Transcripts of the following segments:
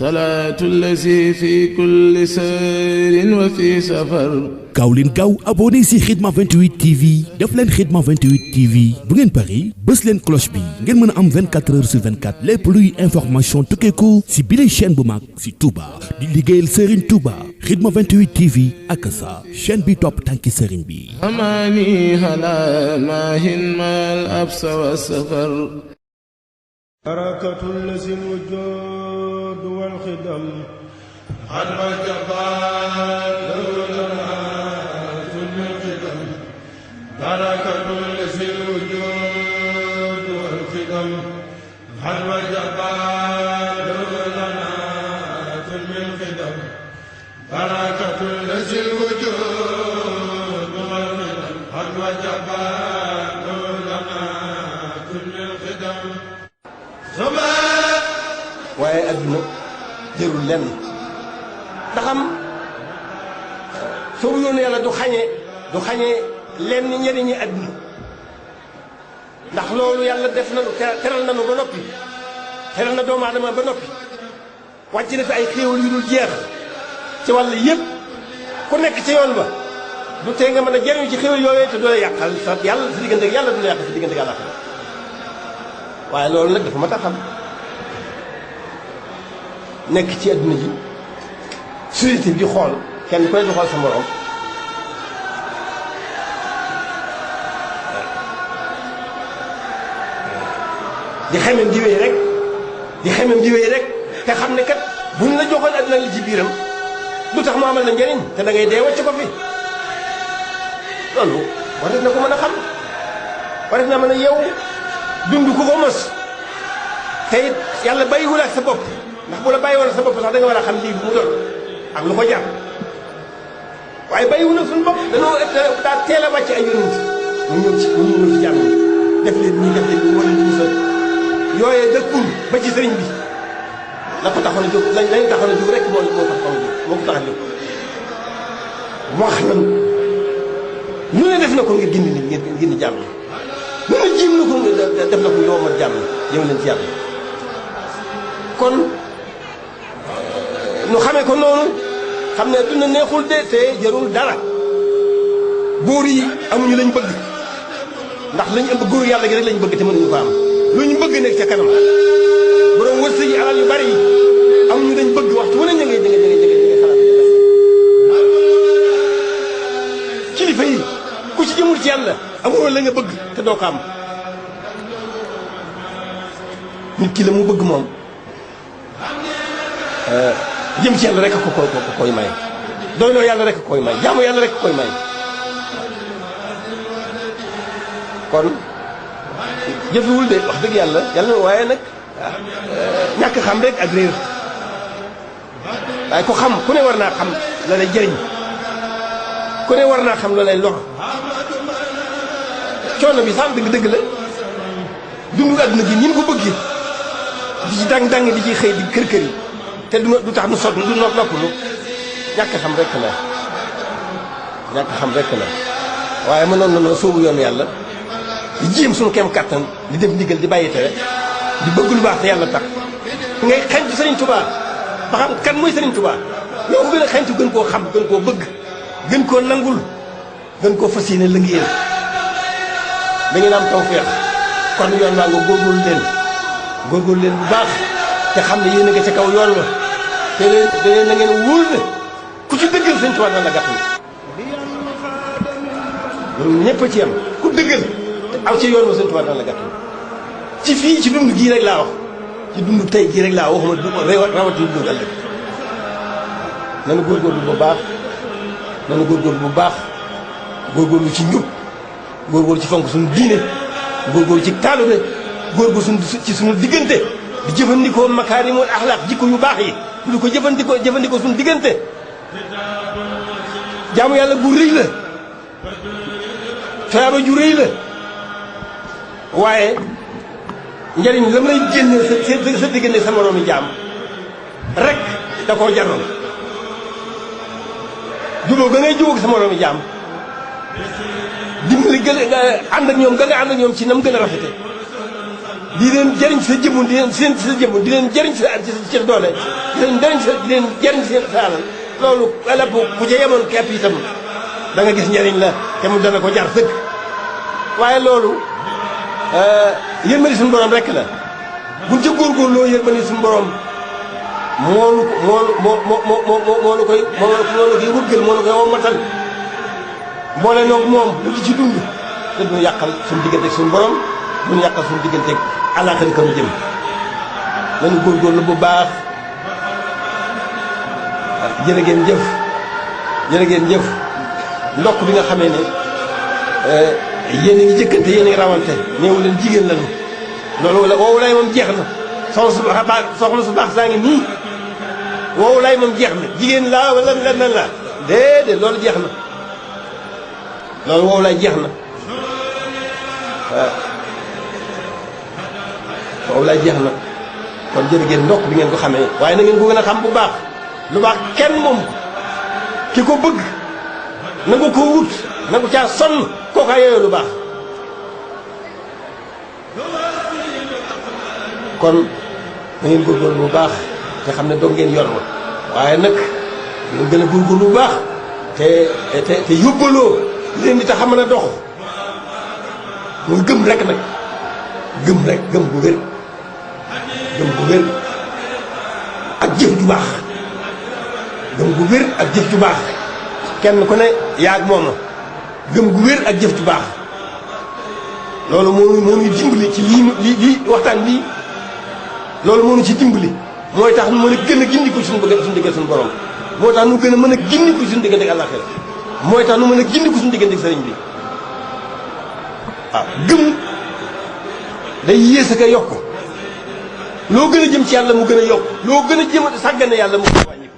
salaatu lazi fi kulli sayrin wa fi safar. gaaw leen gaaw abonné si Khidma 28 TV def leen Khidma 28 TV bu ngeen pari bës leen cloche bi ngeen mën a am 24 heures sur 24 lépp luy information tukkeeku si bile chaîne bu mag si Touba di liggéeyal Serigne Touba Khidma 28 TV ak sa chaîne bi topp tànki Serigne bi. amaani ala maahin maal absa wa safar. barakatul lazil wujud wal khidam hadma jabal tul khidam barakatul lazil wujud wal khidam hadma jabal tul khidam barakatul lazil wujud wal khidam hadma jabal tul khidam. waaye adduna jërul lenn ndaxam soobu yoonu yàlla du xañe lenn njëriñi adduna ndax loolu yàlla def nanu teral nanu ba noppi teral na doomu aadama ba noppi wàcc na fi ay xéewal yu dul jeex ci wàll yëpp ku nekk ci yoon ba du tee nga mën a jëriñu ci xéewal yooyu te doo yàqal sa yàlla sa diggante ak yàlla du la yàqal sa diggante ak yàlla waaye loolu nag dafa mat a xam nekk ci adduna ji société bi di xool kenn ku ne di xool sa morom di xemem di wéy rek te xam ne kat buñ la joxoon adduna li ci biiram du tax mu amal na njëriñ te da ngay dee wàcc ko fi loolu war na ko mën a xam war na mën a yeewu dund ku ko mos te it yàlla bàyyiwul ak sa bopp ndax bu la bàyyi woon sa bopp sax da nga war a xam lii bu mu doon ak lu ko jar waaye bàyyiwul ak suñu bopp dañoo daa teel a wàcc ay yonent mu ñëw ci jàmm def leen nii def leen nii wala ñu sa yooyee dëkkul ba ci sëriñ bi la ko taxoon a jóg lañ taxoon a jóg rek moo ko taxoon a jóg moo ko tax a jóg wax nañu lu ne def na ko ngir gindi nit ngir gindi jàmm lu ne jiim na ko def na ko yow ma jàmm yow leen ci yàlla kon nu xamee ko noonu xam ne duna neexul de te jarul dara góor yi amuñu lañ bëgg ndax lañ ëmb góor yàlla gi rek lañ bëgg te mënuñu ko am lu ñu bëgg nekk ca kanam borom wërsëg yi alal yu bari yi amuñu lañ bëgg waxtu wu ne ña ngay xalaat kilifa yi ku ci jëmul ci yàlla amuloo la nga bëgg te doo ko am nit ki la mu bëgg moom jëm ci yàlla rek ko koy may doyloo yàlla rek koy may jaamu yàlla rek koy may kon jëfewul de wax dëgg yàlla waaye nag ñàkk xam rek ak réer waaye ko xam ku ne war naa xam la lay jëriñ ku ne war naa xam la lay lor coono bi sax dëgg la dundu àdduna gi ñin ko bëggee di ci dang di ci xëy di kër yi te du tax nu sot du noppalu ñàkk xam rek la waaye mënoon na noo soobu yoonu yàlla di jéem suñu kem kàttan di def ndigal di bàyyi tere di bëgg lu baax te yàlla tax ngay xañtu Sëriñ Tuubaa ba xam kan mooy Sëriñ Tuubaa ñoo ko gën a xañtu gën koo xam gën koo bëgg gën koo nangul gën koo fas yéene lëngéeyal da ngeen am tawfeex kon yoon waa nga góorgóorlu leen bu baax te xam ne yéen a nga ca kaw yoon wa te leen na ngeen wóor ne ku ci dëggal Sëñ Tuubaa dana la gàttal loolu ñëpp a ci am ku dëggal te aw ci yoon wa Sëñ Tuubaa dana la gàttal ci fii ci dund gii rek laa wax ci dund tey gii rek laa waxuma rawati dund ëllëg nanu góorgóorlu bu baax góorgóorlu ci njub góorgóorlu ci fonk suñu diine góorgóorlu ci taalube góorgóorlu ci suñu diggante di jëfandikoo makaarimul axlaaq jikko yu baax yi di ko jëfandikoo suñu diggante jaamu yàlla bu rëy la tuyaaba ju rëy la waaye njëriñ la lay génne sa diggante sa moroomi jaam rek da koo jaroon jubóo ga ngay jubóog sa moroomi jaam dimbali gën a ànd ak ñoom gën a ànd ak ñoom ci nam gën a rafete di leen jëriñ sa jëmm di leen jëriñ sa doole di leen jëriñ seen sa alal loolu ala bu ca yemoon képp itam da nga gis njëriñ la te mu dana ko jar sëkk waaye loolu yërmande suñu borom rek la buñ ca góorgóorloo yërmande suñu borom moo la koy wëggal moo la koy wommatal boole noog moom lu ci dund te duñu yàqal suñu diggante ak suñu borom duñu yàqal suñu diggante ak àllaaxira ka mu jëm nañu góorgóorlu bu baax jërë ngeen jëf ndokk bi nga xamee ne yéen a ngi jëkkante yéen a ngi rawante néewu leen jigéen lañu loolu la woowu lay moom jeex na soxna su baax saa ngi nii woowu lay moom jeex na jigéen laa wala leneen laa déedéet loolu jeex na loolu woowu lay jeex na waaw woowu lay jeex na kon jërë ngeen ndokk bi ngeen ko xamee waaye na ngeen ko gën a xam bu baax lu baax kenn moom ki ko bëgg na nga ko wut na nga caa sonn kooka yooyu lu baax kon na ngeen góorgóorlu bu baax te xam ne doog ngeen yor ma waaye nag ngeen gën a góorgóorlu bu baax te yóbbaloo leen di tax a mën a dox muy gëm rek nag gëm rek gëm gu wér ak jëf ju baax gëm gu wér ak jëf ju baax kenn ku ne yaag moom na gëm gu wér ak jëf ju baax loolu moo ñu dimbali ci lii waxtaan lii loolu moo ñu ci dimbali mooy tax nu mën a gën a gindiku suñu diggante suñu borom moo tax nu gën a mën a gindiku suñu diggante ak àllaaxira mooy tax nu mën a gindiku suñu diggante ak sëriñ bi waaw gëm day yées ak a yokk loo gën a jëm ci yàlla mu gën a yokk loo gën a jëm sàggane yàlla mu gën a wàññi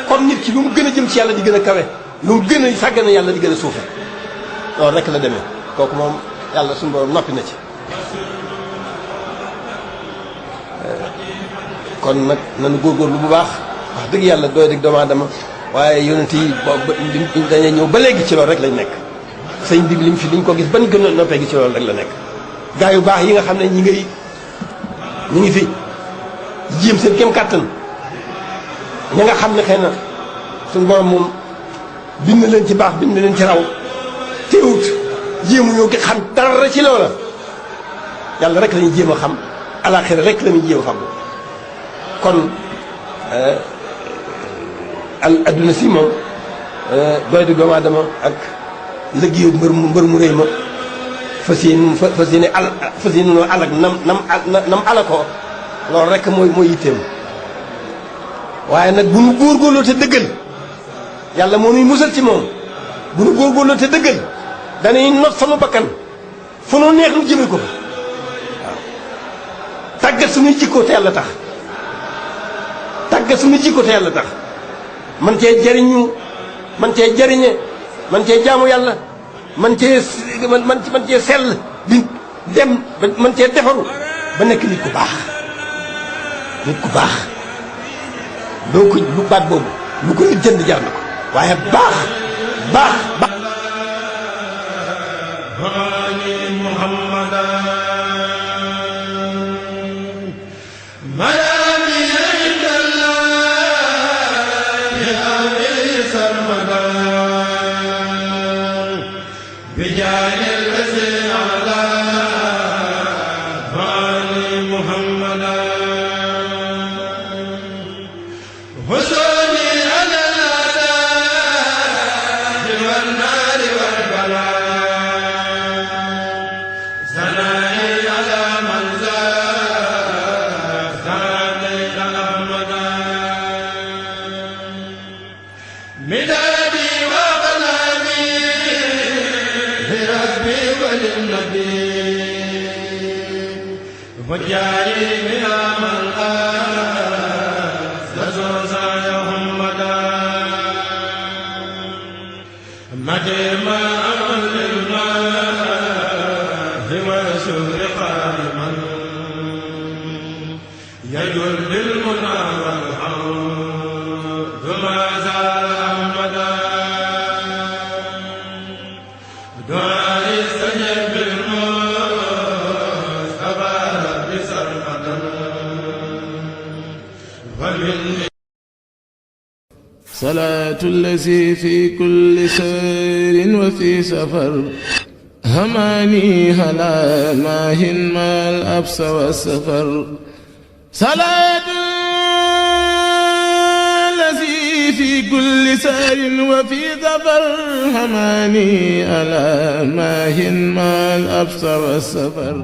kon nit ki lu mu gën a jëm ci yàlla di gën a kawe lu mu gën a sàggane yàlla di gën a suufe loolu rek la demee kooku moom yàlla suñu borom noppi na ci kon nag nanu góorgóorlu bu baax wax dëgg yàlla dooy dëgg doomu aadama waaye yonent yi dañuy ñëw ba léegi ci loolu rek lañ nekk sëñ bi liñ ko gis ban gën a noppee gi ci loolu rek la nekk gaa yu baax yi nga xam ne ñi ngi fi jéem seen kem kàttan ña nga xam ne xëy na suñu borom moom bind leen ci baax bind leen ci raw teewut jéemu ñoo ki xam dara ci loola yàlla rek lañuy jéem a xam alaaxira rek la ñuy jéem a xam kon adduna si moom doy di doomu aadama ak liggéeyu mbër mu réy ma fas yéene noo alak nam alakoo loolu rek mooy yitteem waaye nag bu nu góorgóorloo te dëggal yàlla moo nuy musal ci moom bu nu góorgóorloo te dëggal dañuy not sama bakkan fu nu neex nu jëme ko fa waaw tàggat suñuy jikkoo te yàlla tax tàggat suñuy jikkoo te yàlla tax man cee jariñu man cee jariñe man cee jaamu yàlla man cee sell di dem ba man cee defaru ba nekk nit ku baax doo ko lu baat boobu lu ko nit jënd jar na ko waaye baax Sarmadan صلاة الذي في كل سير وفي سفر هماني هلا ماهن ما الأبس والسفر صلاة الذي في كل سير وفي سفر هماني هلا ماهن ما الأبس والسفر